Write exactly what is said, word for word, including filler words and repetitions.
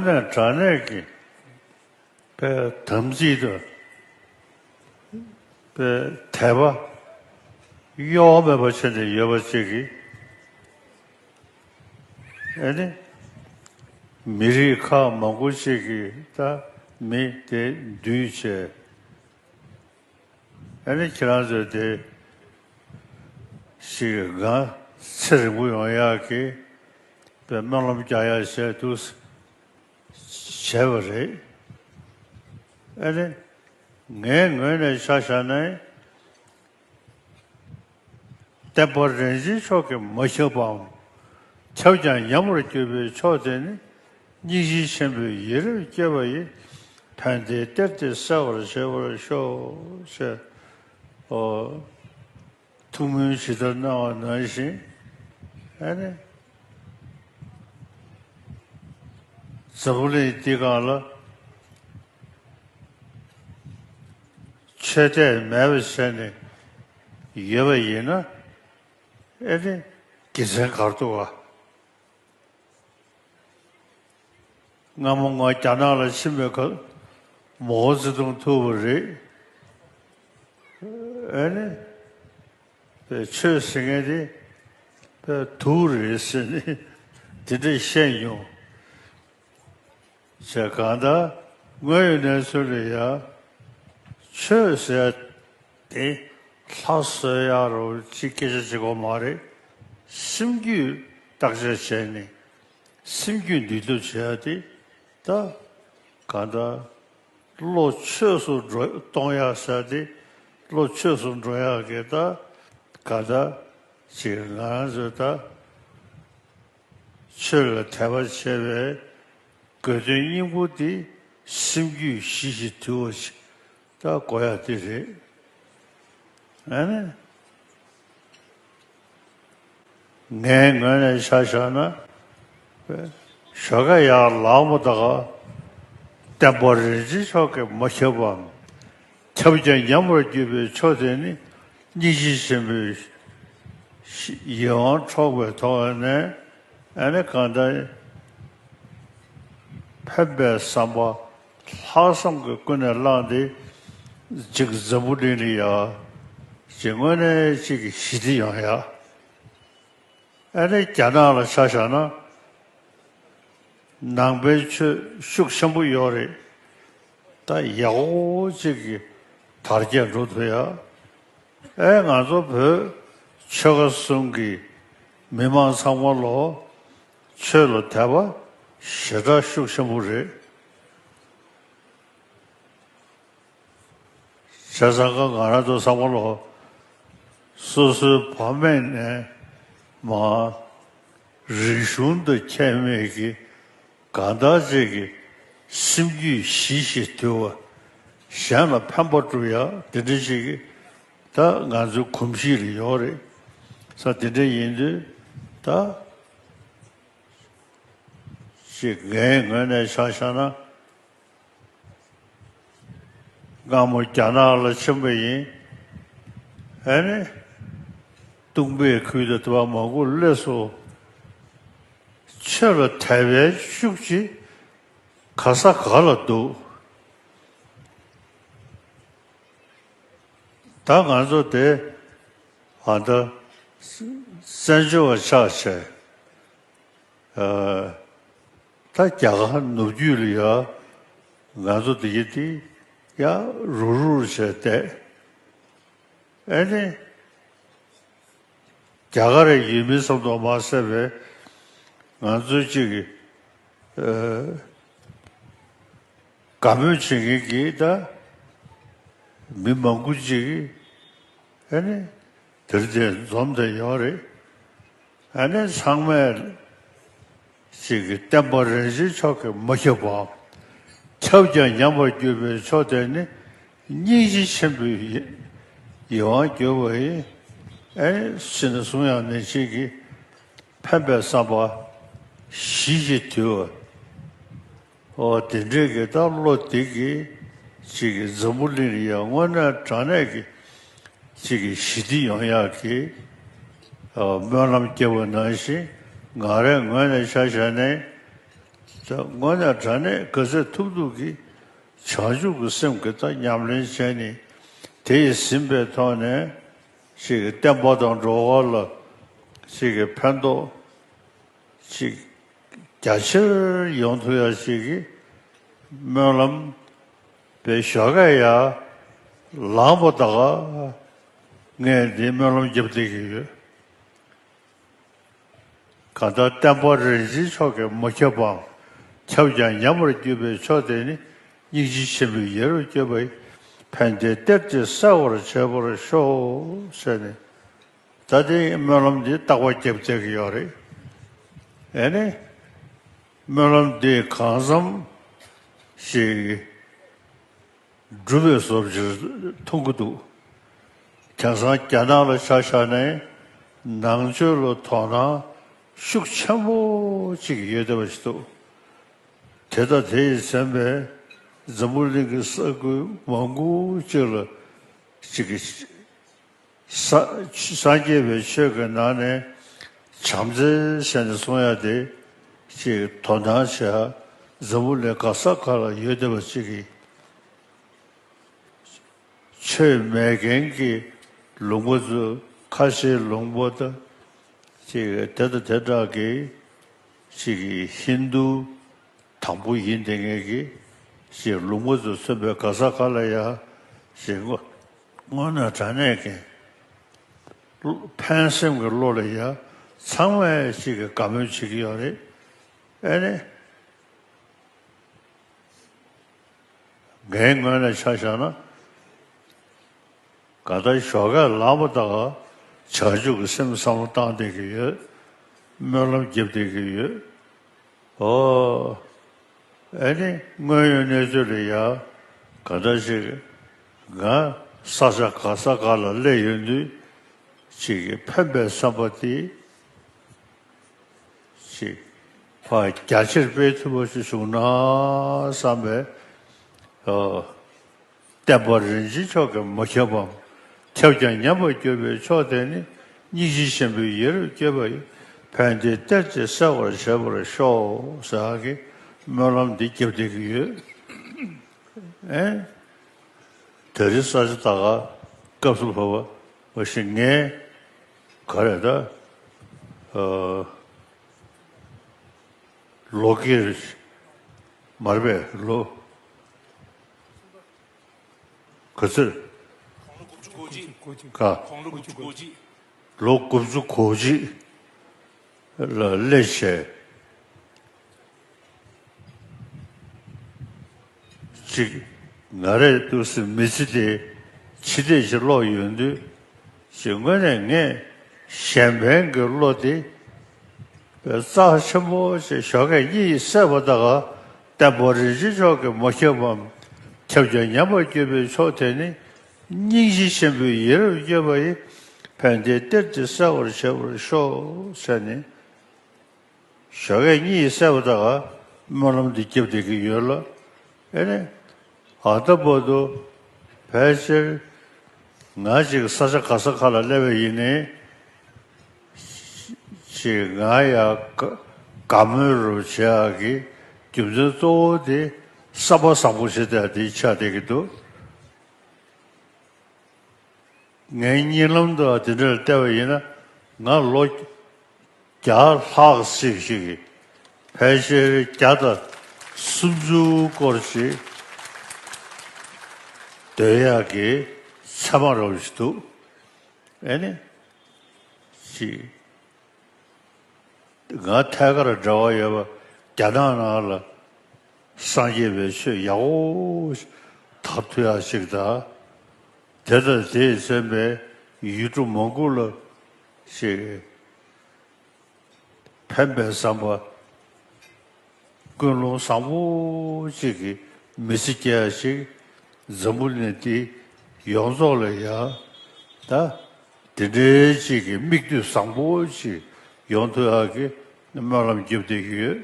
ནས་དྲང་གནས་ཀྱི་པའི་དམ་ཚིག་དང་པའི་དད་པ་གཡོ་བ་མེད་པ་བྱས་ནས་ཡོད་པ་ཅིག་གིས། ཨ་ནི་མི་རིགས་ཁག་མང་པོ་ཅིག་གིས་ད་མི་དེ་འདུས་བྱས། ཨ་ནི་ཁྱེད་རང་ཚོས་དེ་ཞིག་ང་ཚེ་རིང་པོ་ཡོང་ཡག་གི་པའི་སྨོན་ལམ་རྒྱག་ཡག་བྱས་འདུག་བྱས་པ་རེད། ཨ་ནི་ངའི་ངོས་ནས་ཆ་བཞག་ན། བསྟན་པ་རིན་ཆེན་མཆོག་གིས་མ་ཁྱབ་པའམ། ཁྱབ་ཀྱང་ཉམས་པར་གྱུར་པའི་ཕྱོགས་དེ་ནི། སྙིང་རྗེ་ཆེན་པོས་ཡིད་རབ་བསྐྱོད་པ་ཡིས། ཕན་བདེའི་གཏེར་དེ་གསལ་བར་བྱེད་པར་ཤོག་ཅེས། ཨོ། ཐུགས་སྨོན་ཇི་ལྟར་གནང་བ་ནང་བཞིན། ཨ་ནི། འཛམ་བུ་གླིང་འདི་སྒང་ལ། ཆོས་དད་མེད་པ་བྱས་ནས་ཡོད་པ་ཡིན་ན། ཨེ་ནི་དགེ་མཚན་ག་རེ་འདུག་ག། སྔ་མོ་ང་རྒྱ་ནག་ལ་ཕྱིན་པའི་སྐབས་མའོ་ཙེ་ཏུང་ཐུག་པ་རེད། ཨེ་ནི་པའི་ཆོས་ཟེར་མཁན་དེ་པའི་དུག་རེད་ཟེར་ནས་དེ་འདྲས་བཤད་མྱོང་། བྱས་གང་ལྟར་དངོས་ཡོད་གནས་ཚུལ་ལ་ཡ། ཆོས་ཟེར་ཡ་དེ་ལྷ་གསོལ་ཡག་རོ་ཅིག་སྐད་ཆ་ཅིག་གོ་མ་རེད། སེམས་རྒྱུད་བརྟག་དཔྱད་བྱས་ནས་སེམས་རྒྱུད་འདུལ་ཐབས་བྱེད་ཡ་དེ་ད་གང་ལྟར་བློ་ཆོས་སུ་འགྲོ་གཏོང་ཡག་ཟེར་ཡ་དེ་བློ་ཆོས་སུ་འགྲོ་ཡག་གི་ད་གང་ལྟར་ཅིག་ང་རང་ཚོས་ད། ཆོས་ལ་དད་པ་བྱེད་པའི་དགོས་དོན་སྙིང་པོ་དེ་སེམས་རྒྱུད་ཞི་ཞིང་དུལ་བ་ཞིག་ད་དགོས་ཡ་དེ་རེད། ཨ་ནི། ངའི་ངོས་ནས་ཆ་བཞག་ན། ཞོགས་ཀ་ཡར་ལངས་པ་དང་། བསྟན་པ་རིན་ཆེན་མཆོག་གིས་མ་ཁྱབ་པའམ། ཁྱབ་ཀྱང་ཉམས་པར་གྱུར་པའི་ཕྱོགས་དེ་ནི། སྙིང་རྗེ་ཆེན་པོས་ཡིད་དབང་འཕྲོག་པའི་ཐོག་ནས། ཨ་ནི་གང་ལྟར་ཕན་པའི་བསམ་པ་ལྷག་བསམ་གྱིས་ཀུན་ནས་བསླངས་ཏེ། གཅིག་འཛམ་བུ་གླིང་ལ་ཡ། གཅིག་དངོས་གནས་གཅིག་གི་ཞི་བདེ་ཡོང་ཡ། ཨ་ནི་རྒྱ་ནག་ལ་ཆ་བཞག་ན། ནང་པའི་ཆོས་ཤུགས་ཆེན་པོ་ཡོད་རེད། ད་ཡག་པོ་གཅིག་གི་དར་རྒྱས་འགྲོ་ཐུབ་ཡ། ཨེ་ང་ཚོ་བོད་ཆོལ་ཁ་གསུམ་གྱི་མི་མང་ཚང་མ་ལོ་ཆོས་ལ་དད་པ་ཞེ་དྲག་ཤུགས་ཆེན་པོ་རེད། བྱས་ཙང་ཀ་ང་རང་ཚོ་ཚང་མ་ལོ་སོ་སོའི་བ་མེད་ནས་མ་རིག་གཞུང་དང་ཁྱད་མེད་ཀྱི། གང་ལྟར་ཅིག་གི་སེམས་རྒྱུད་ཞི་ཞིང་དུལ་བ། གཞན་ལ་ཕན་པ་སྒྲུབ་ཡ་དེ་འདྲ་ཅིག་གི་ད་ང་ཚོའི་གོམས་གཤིས་ལ་ཡོད་རེད། ས་དེ་འདྲ་ཡིན་དུས་ད་ཅིག་ངའི་ངོས་ནས་ཆ་བཞག་ན། སྔ་མོ་རྒྱ་ནག་ལ་ཕྱིན་པ་ཡིན། ཨ་ནི། སྟོང་པའི་ཁུལ་དུ་དུ་བ་མང་པོ་སླེབས་སོང་། ཆོས་ལ་དད་པའི་ཤུགས་ཀྱིས་ག་ས་ག་ལ་འདུག་ད་ང་ཚོ་དེ་ཨ་ད་བཙན་བྱོལ་བ་ཆགས་བྱས། ཨ། ད་རྒྱ་གར་ནུབ་རྒྱུད་ལ་ཡ་ང་ཚོ་འདི་གི་དེ་ཡ་རུག་རུག་བྱས་བསྡད། ཨེ་ནི། རྒྱ་གར་ཡུལ་མི་ཙམ་དུ་མ་ཟད་པའི་ང་ཚོའི་གཅིག་གི་ཨ། དགའ་མོས་བྱེད་མཁན་གྱི་ད་མི་མང་པོ་ཅིག་ཨ་ནི་དེར་དེ་འཛོམས་བསྡད་ཡོད་རེད། ཨ་ནི་ཚང་མས་ཅིག་གི་བསྟན་པ་རིན་ཆེན་མཆོག་གིས་མ་ཁྱབ་པའམ། ཁྱབ་ཀྱང་ཉམས་པར་གྱུར་པའི་ཕྱོགས་དེ་ནི། སྙིང་རྗེ་ཆེན་པོས་ཡིད་དབང་བསྒྱུར་བ་ཡིས། ཨེ་ཟེར་ནས་གསུང་ཡང་ནི་ཅིག་གིས་ཕན་པའི་བསམ་པ་ཞི་ཞིང་དུལ་བ། ཨོ་དེ་འདྲས་ཀྱི་ད་བློ་དེ་གིས་ཅིག་གིས་འཛམ་བུ་གླིང་ལ་ཡང་དངོས་གནས་དྲང་གནས་ཀྱི་ཅིག་གིས་ཞི་བདེ་ཡོང་ཡག་གི་ཨ་སྨོན་ལམ་སྐྱེ་བ་ནང་བཞིན་ང་རའི་ངོས་ནས་ཆ་བཞག་ནས། དངོས་གནས་དྲང་གནས་ག་ཚོད་ཐུབ་ཐུབ་ཀྱིས་བྱང་ཆུབ་ཀྱི་སེམས་ཀྱི་ད་ཉམས་ལེན་བྱས་ནས། དེ་ཡིས་ཟིན་པའི་ཐོག་ནས་ཅིག་བསྟན་པ་དང་འགྲོ་བ་ལ་ཅིག་གི་ཕན་ཐོགས་ཅིག་རྒྱ་ཆེར་ཡོང་ཐུབ་ཡ་ཅིག་གི་སྨོན་ལམ་པའི་ཞོགས་ཀས་ཡར་ལངས་པ་ད་ག་ངས་འདི་སྨོན་ལམ་རྒྱབ་བསྡད་ཀྱི་ཡོད། གང་ལྟར་བསྟན་པ་རིན་ཆེན་མཆོག་གིས་མ་ཁྱབ་པའམ། ཁྱབ་ཀྱང་ཉམས་པར་གྱུར་པའི་མཆོག་དེ་ནི། སྙིང་རྗེ་ཆེན་པོའི་ཡིད་རབ་བསྐྱོད་པ་ཡིས། ཕན་བདེའི་གཏེར་དེ་གསལ་བར་བྱེད་པར་ཤོག་ཟེར་ནས། ད་དེ་སྨོན་ལམ་འདི་རྟག་པར་རྒྱབ་བསྡད་ཀྱི་ཡོད་རེད། ཨེ་ནི། སྨོན་ལམ་འདི་གང་འཚམ་ཞིག་སྒྲུབ་པའི་བཟོ་ཅིག་མཐོང་གི་འདུག་དེང་སང་རྒྱ་ནག་ལ་ཆ་བཞག་ན་ནང་ཆོས་ལ་དོ་སྣང་ཤུགས་ཆེན་པོ་ཅིག་ཡོད་བསྡད་པ་ཞིག་འདུག་དེ་དང་དེ་ཡིས་མཚོན་པའི་འཛམ་བུ་གླིང་གི་ས་ཁུལ་མང་པོ་ཅིག་ལ་ཅིག་གི་ས་སངས་རྒྱས་པའི་ཆོས་ཀྱི་ནང་ནས་བྱམས་བརྩེ་ཟེར་ནས་གསུང་ཡ་དེ་ཅིག་དོ་སྣང་བྱེད་ཡ་འཛམ་བུ་གླིང་ག་ས་ག་ལ་ཡོད་བསྡད་པ་ཅིག་གིས། ཆོས་མེད་མཁན་གྱི་ལུང་པ་ཚོ་ཁ་ཤས་ལུང་པ་དང་ཅིག་དེ་དང་དེ་འདྲ་གི་ཅིག་གི་ཧིན་དུ་དང་པོ་ཡིན་བསྡད་མཁན་གྱི་ཅིག་ལུང་པ་ཚོ་མཚོན་པའི་ག་ས་ག་ལ་ཡ་ཅིག་དངོས་དངོས་གནས་དྲང་གནས་ཀྱི་ཕན་སེམས་ཀྱི་བློ་ལ་ཡ་ཚང་མས་ཅིག་གི་དགའ་མོས་བྱེད་ཀྱི་ཡོད་རེད། ཨེ་ནི། ངའི་ངོས་ནས་ཆ་བཞག་ན། གང་ལྟར་ཞོགས་ཀས་ལངས་པ་དང་བྱང་ཆུབ་ཀྱི་སེམས་བསམ་བློ་བཏང་བསྡད་ཀྱི་ཡོད། སྨོན་ལམ་རྒྱབ་བསྡད་ཀྱི་ཡོད། ཨོ། ཨེ་ནི་དངོས་ཡོད་གནས་ཚུལ་ལ་ཡ། གང་ལྟར་ཞིག་ང་ས་ཆ་ག་ས་ག་ལ་སླེབས་ཡོང་དུས་ཅིག་གི་ཕན་པའི་བསམ་པ་དེ། ཅིག་ཕར་རྒྱ་ཆེར་སྤེལ་ཐུབ་པ་ཞིག་བྱུང་ན་བསམ་པའི། ཨོ། བསྟན་པ་རིན་ཆེན་མཆོག་གིས་མ་ཁྱབ་པའམ། ཁྱབ་ཀྱང་ཉམས་པར་གྱུར་པའི་མཆོག་དེ་ནི། སྙིང་རྗེ་ཆེན་པོའི་ཡིད་རབ་བསྐྱོད་པ་ཡིས། ཕན་བདེའི་གཏེར་དེ་གསལ་བར་བྱེད་པར་ཤོག་ཟེར་གྱི་སྨོན་ལམ་འདི་རྒྱབ་བསྡད་ཀྱི་ཡོད། ཨེ། དེ་རིང་ས་ཆ་ད་ག་སྐབས་སུ་བབ་པ་བཞིན་ངས་ག་རེ་ད། ཨ། ལོ་ཀིར་མར་པས་ལོ་ག་ཚོད་དགུ་བཅུ་གོ་གཅིག་ལོ་དགུ་བཅུ་གོ་གཅིག་ལ་སླེབས་བྱས། གཅིག་ང་རའི་ཏུ་སུ་མི་ཚེ་དེ་ཕྱི་བལྟས་ཤིག་ཀློག་ཡོང་དུས། ཅིག་དངོས་གནས་ངས་གཞན་ཕན་གྱི་བློ་དེ་རྩ་ཆེན་པོ་ཞིག་ཞོགས་ཀས་གཉིད་སད་པ་དང་བསྟན་པ་རིན་ཆེན་མཆོག་གིས་མ་ཁྱབ་པའམ། ཁྱབ་ཀྱང་ཉམས་པར་གྱུར་པའི་མཆོག་དེ་ནི། སྙིང་རྗེ་ཆེན་པོའི་ཡིད་རབ་བསྐྱོད་པ་ཡིས། ཕན་བདེའི་གཏེར་དེ་གསལ་བར་བྱེད་པར་ཤོག་ཟེར་ནས། ཞོགས་ཀས་གཉིད་སད་པ་དང་སྨོན་ལམ་འདི་རྒྱབ་བསྡད་ཀྱི་ཡོད་ལ། ཨེ་ནས། ད་ལྟ་བར་དུ་ཕལ་ཆེར་ང་ཅིག་ས་ཆ་ག་ས་ག་ལ་སླེབས་པ་ཡིན་ནའི། ཅིག་ང་ཡ་དགའ་དགའ་མོས་རུ་བྱེད་ཡག་གི་རྒྱུ་མཚན་གཙོ་བོ་དེ་བསམ་པ་བཟང་པོ་བྱེད་བསྡད་དེ་ཆགས་བསྡད་ཀྱི་འདུག་ངའི་གཉིད་ལམ་དུ་དེ་འདྲར་བལྟས་པ་ཡིན་ན། ང་ལོ་བརྒྱ་ལྷག་ཙམ་ཞིག་གིས་ཕལ་ཆེར་བརྒྱ་དང་སུམ་ཅུ་སྐོར་ཞིག་སྡོད་ཡག་གི་མཚན་མ་རོབ་ཞིག་འདུག་ཨེ་ནི། ཅིག་ང་ཐད་ཀར་འབྲེལ་བ་ཡོད་པ་རྒྱ་ནག་ནང་ལ་སངས་རྒྱས་པའི་ཆོས་ཡག་པོ་དར་ཐུབ་ཡག་ཅིག་དང་། དེ་དང་དེས་མཚོན་པའི་ཡུལ་གྲུ་མང་པོ་ལ་ཅིག་ཕན་པའི་བསམ་པ། ཀུན་སློང་བཟང་པོ་གཅིག་གི་མི་ཚེ་སྐྱེལ་ཡ་ཞིག་འཛམ་བུ་གླིང་འདི་ཡོངས་རྫོགས་ལ་ཡང་ད་དེ་འདྲའི་གཅིག་གི་མིག་ལྟོས་བཟང་པོ་ཞིག་ཡོང་ཐུབ་ཡག་གི་སྨོན་ལམ་རྒྱབ་བསྡད་ཀྱི་ཡོད།